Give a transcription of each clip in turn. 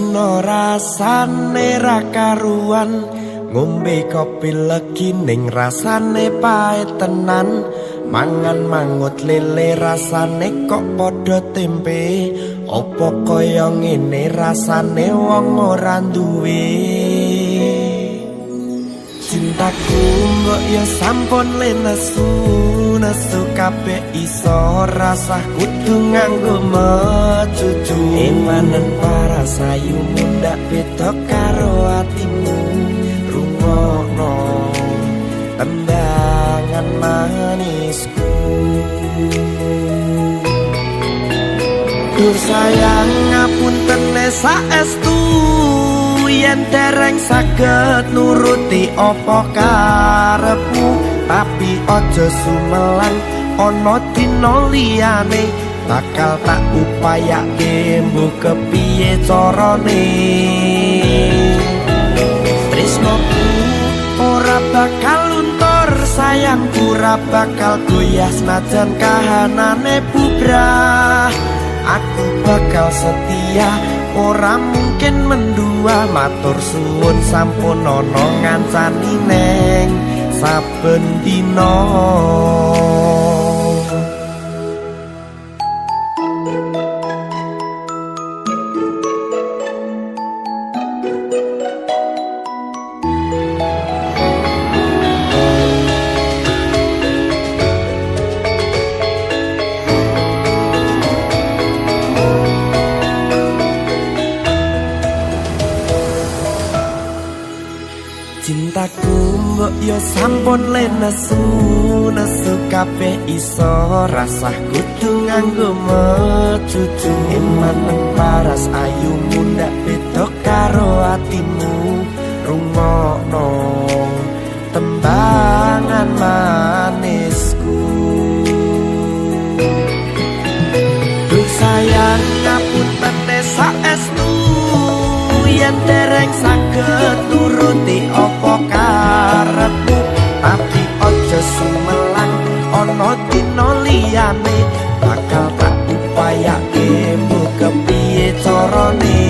dina rasane ra karuan, ngombe kopi legi ning rasane pahit tenan, mangan mangut lele rasane kok padha tempe, apa kaya ngene rasane wong ora duwe. Cintaku mbok ya sampun le nesu, nesu kabeh iso rasah kudu nganggo mecucu. Emanen para sayu mundak beda karo atimu, rungokno tembangan manisku. Dur sayang ngapunten saestu yen dereng saged nuruti apa karepmu, tapi aja sumelang ana dina liyane bakal tak upayake mbuh kepiye carane. Tresnoku ora bakal luntur, sayangku ora bakal goyah senajan kahanane bubrah. Aku bakal setia ora mungkin mendua, matur suwun sampun ana ngancani neng saben dina. Cintaku mbok ya sampun le nesu, nesu kabeh iso rasah kudu nganggo mecucu. Emanen paras ayu mundak beda karo atimu, rungokno tembangan manisku. Duh sayang ngapunten saestu yen dereng saged nuruti apa karepmu, tapi aja sumelang ana dina liyane bakal tak upayake mbuh kepiye carane.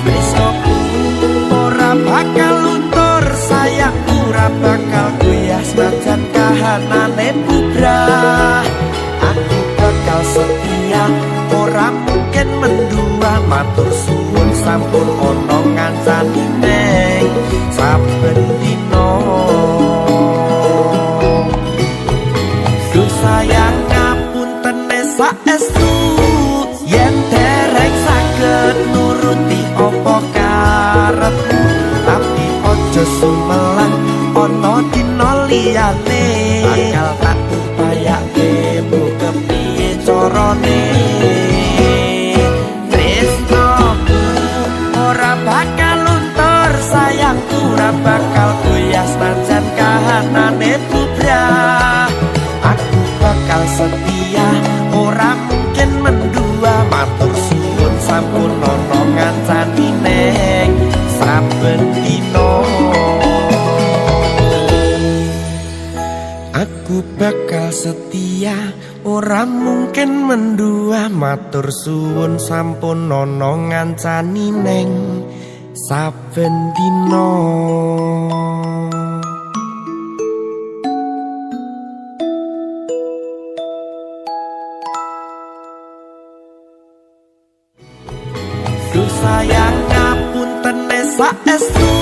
Tresnoku ora bakal luntur, sayangku ora bakal goyah senajan kahanane bubrah. Aku bakal setia ora mungkin mendua, matur suwun sampun ana ngancani neng saben dina. Duh sayang ngapunten saestu yen dereng saged nuruti apa karepmu, tapi aja sumelang ana dina liyane bakal tak upayake mbuh kepiye carane. Tresnoku ora bakal luntur, sayangku ora bakal goyah senajan kahanane bubrah. Aku bakal setia ora mungkin mendua, matur suwun sampun ana ngancani neng saben dina. Aku bakal setia ora mungkin mendua, matur suwun sampun ana ngancani neng saben dina. Duh sayang ngapunten saestu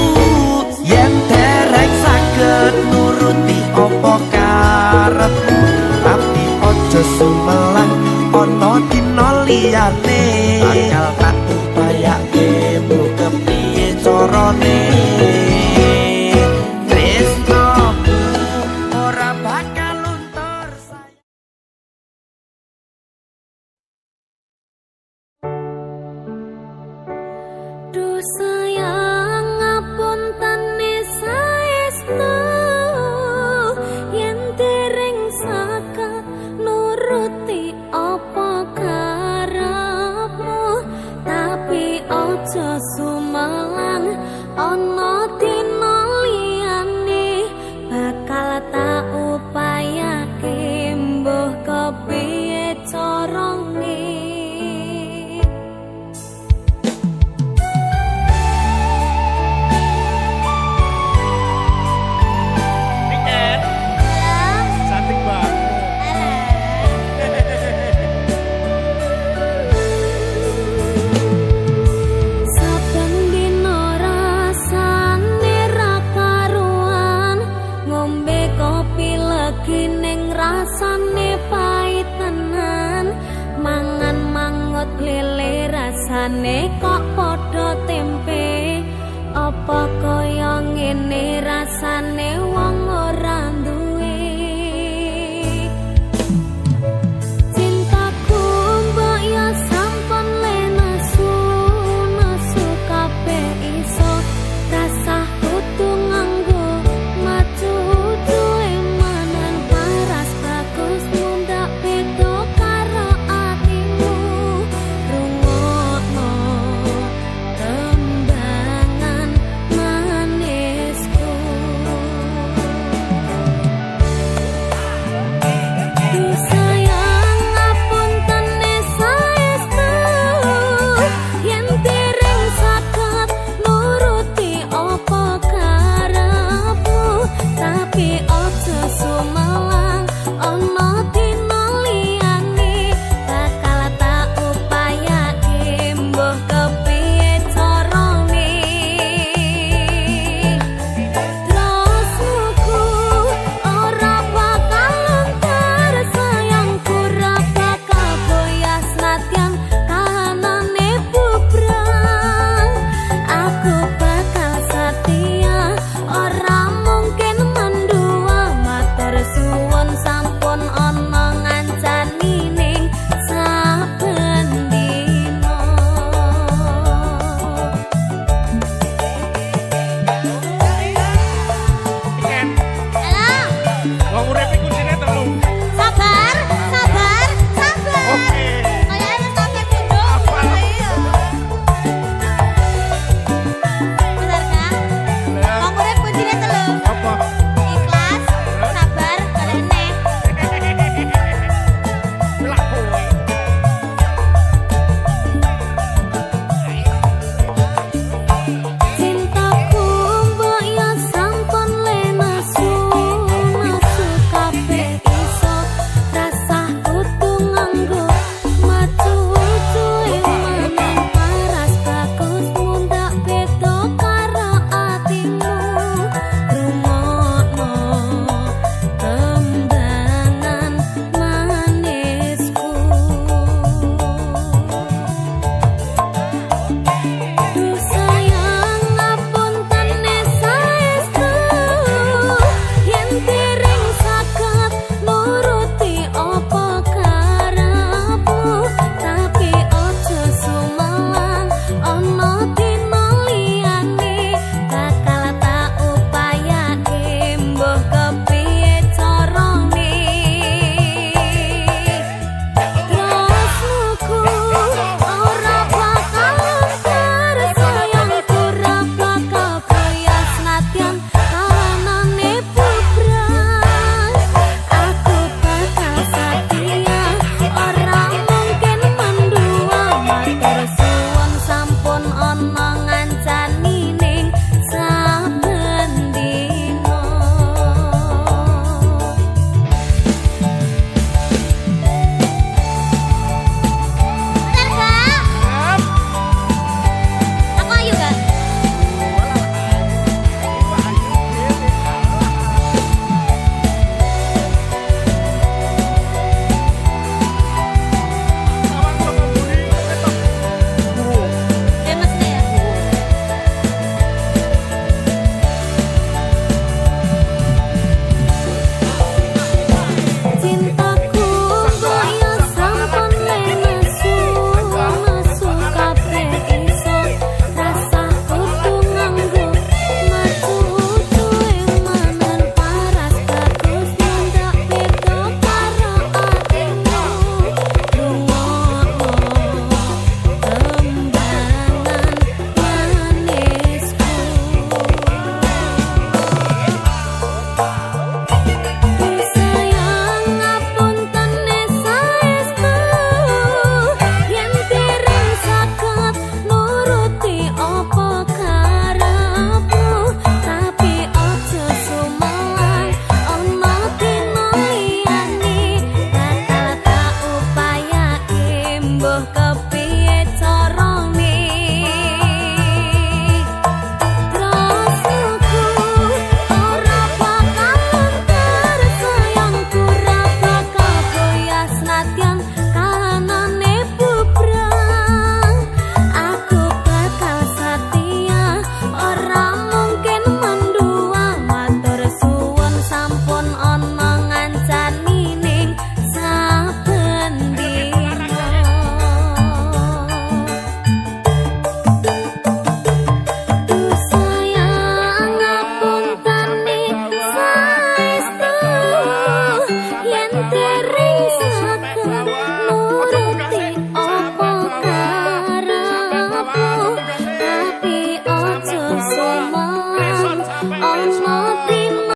yen dereng saged nuruti apa karepmu, tapi aja sumelang ana dina liyane bakal tak upayake mbuh kepiye carane. Tresnoku ora bakal luntur. Duh sayang ngapunten saestu yen dereng saged nuruti apa karepmu, tapi aja sumelang.